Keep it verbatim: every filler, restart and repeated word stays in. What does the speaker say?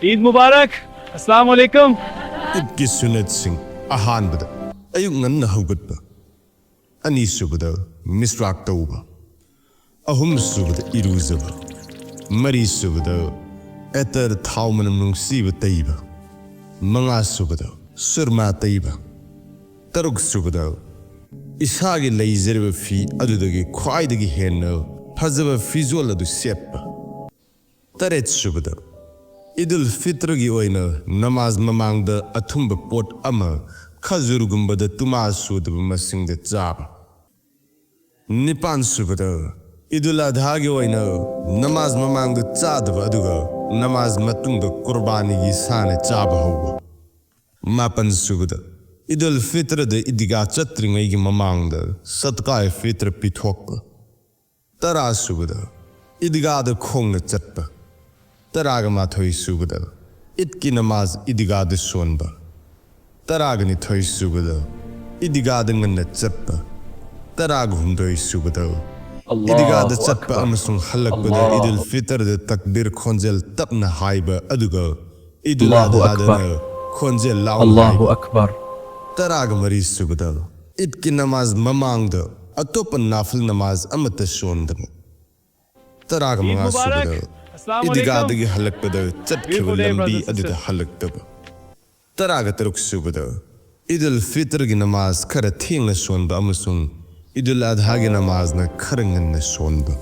ईद मुबारक। अस्सलाम वालेकुम। ꯏꯗꯀꯤ ꯁꯨꯟꯅꯠꯁꯤꯡ: ꯑꯍꯥꯟꯕꯗ, ꯑꯌꯨꯛ ꯉꯟꯅ ꯍꯧꯒꯠꯄ꯫ ꯑꯅꯤꯁꯨꯕꯗ, ꯃꯤꯁ꯭ꯋꯥꯛ ꯇꯧꯕ꯫ ꯑꯍꯨꯝꯁꯨꯕꯗ, ꯏꯔꯨꯖꯕ꯫ ꯃꯔꯤꯁꯨꯕꯗ, ꯑꯦꯇꯔ, ꯊꯥꯎ ꯃꯅꯝ ꯅꯨꯡꯁꯤꯕ, ꯇꯩꯕ꯫ ꯃꯉꯥꯁꯨꯕꯗ, ꯁꯨꯔꯃꯥ ꯇꯩꯕ꯫ ꯇꯔꯨꯛꯁꯨꯕꯗ, ꯏꯁꯥꯒꯤ ꯂꯩꯖꯔꯤꯕ ꯐꯤ ꯑꯗꯨꯗꯒꯤ ꯈ꯭ꯋꯥꯏꯗꯒꯤ ꯍꯦꯟꯅ ꯐꯖꯕ ꯐꯤꯖꯣꯜ ꯑꯗꯨ ꯁꯦꯠꯄ꯫ ꯇꯔꯦꯠꯁꯨꯕꯗ, ꯏꯗꯨꯜ ꯐꯤꯇ꯭ꯔꯒꯤ ꯑꯣꯏꯅ ꯅꯃꯥꯖ ꯃꯃꯥꯡꯗ ꯑꯊꯨꯝꯕ ꯄꯣꯠ ꯑꯃ, ꯈꯖꯨꯔꯒꯨꯝꯕꯗ ꯇꯨꯃꯥ ꯁꯨꯗꯕ ꯃꯁꯤꯡꯗ ꯆꯥꯕ꯫ ꯅꯤꯄꯥꯟꯁꯨꯕꯗ, ꯏꯗꯨꯜ ꯑꯙꯥꯒꯤ ꯑꯣꯏꯅ ꯅꯃꯥꯖ ꯃꯃꯥꯡꯗ ꯆꯥꯗꯕ ꯑꯗꯨꯒ ꯅꯃꯥꯖ ꯃꯇꯨꯡꯗ ꯀꯨꯔꯕꯥꯅꯤꯒꯤ ꯁꯥꯅ ꯆꯥꯕ ꯍꯧꯕ꯫ ꯃꯥꯄꯟꯁꯨꯕꯗ, ꯏꯗꯨꯜ ꯐꯤꯇ꯭ꯔꯗ ꯏꯗꯤꯒꯥ ꯆꯠꯇ꯭ꯔꯤꯉꯩꯒꯤ ꯃꯃꯥꯡꯗ ꯁꯗꯀꯥ ꯐꯤꯇ꯭ꯔ ꯄꯤꯊꯣꯛꯄ꯫ ꯇꯔꯥꯁꯨꯕꯗ, ꯏꯗꯤꯒꯥꯗ ꯈꯣꯡꯅ ꯆꯠꯄ꯫ ꯇꯔꯥꯒ ꯃꯥꯊꯣꯏꯁꯨꯕꯗ, ꯏꯗꯀꯤ ꯅꯃꯥꯖ ꯏꯗꯤꯒꯥꯗ ꯁꯣꯟꯕ꯫ ꯇꯔꯥꯒ ꯅꯤꯊꯣꯏꯁꯨꯕꯗ, ꯏꯗꯤꯒꯥꯗ ꯉꯟꯅ ꯆꯠꯄ꯫ ꯇꯔꯥꯒ ꯍꯨꯝꯗꯣꯏꯁꯨꯕꯗ, ꯏꯗꯤꯒꯥꯗ ꯑꯜꯂꯥꯍꯨ ꯆꯠꯄ ꯑꯛꯕꯔ꯫ ꯑꯃꯁꯨꯡ ꯍꯜꯂꯛꯄꯗ ꯑꯜꯂꯥꯍꯨ ꯏꯗꯨꯜ ꯐꯤꯇꯔꯗ ꯇꯛꯕꯤꯔ ꯈꯣꯟꯖꯦꯜ ꯇꯞꯅ ꯍꯥꯏꯕ ꯑꯗꯨꯒ ꯏꯗꯨꯜ ꯑꯜꯂꯥꯍꯨ ꯑꯙꯥꯗꯅ ꯑꯛꯕꯔ꯫ ꯈꯣꯟꯖꯦꯜ ꯂꯥꯎꯅ الله ꯍꯥꯏꯕ꯫ أكبر. ꯇꯔꯥꯒ ꯃꯔꯤꯁꯨꯕꯗ, ꯏꯗꯀꯤ ꯅꯃꯥꯖ ꯃꯃꯥꯡꯗ ꯑꯇꯣꯞꯄ ꯅꯥꯐꯤꯜ ꯅꯃꯥꯖ ꯑꯃꯠꯇ ꯁꯣꯟꯗꯕ꯫ ꯇꯔꯥꯒ ꯏꯗ ꯃꯨꯕꯥꯔꯛ꯫ ꯃꯉꯥꯁꯨꯕꯗ, ꯑꯁꯂꯥꯃꯨ ꯑꯂꯩꯀꯨꯝ꯫ ꯏꯗꯤꯒꯥꯗꯒꯤ ꯍꯜꯂꯛꯄꯗ ꯆꯠꯈꯤꯕ Beautiful day, ꯂꯝꯕꯤ brothers and ꯑꯗꯨꯗ sisters. ꯍꯜꯂꯛꯇꯕ꯫ ꯇꯔꯥꯒ ꯇꯔꯨꯛꯁꯨꯕꯗ, ꯏꯗꯨꯜ ꯐꯤꯇꯔꯒꯤ ꯅꯃꯥꯖ ꯈꯔ ꯊꯦꯡꯅ ꯁꯣꯟꯕ ꯑꯃꯁꯨꯡ ꯏꯗꯨꯜ ꯑꯙꯥꯒꯤ ꯅꯃꯥꯖꯅ ꯈꯔ ꯉꯟꯅ ꯁꯣꯟꯕ꯫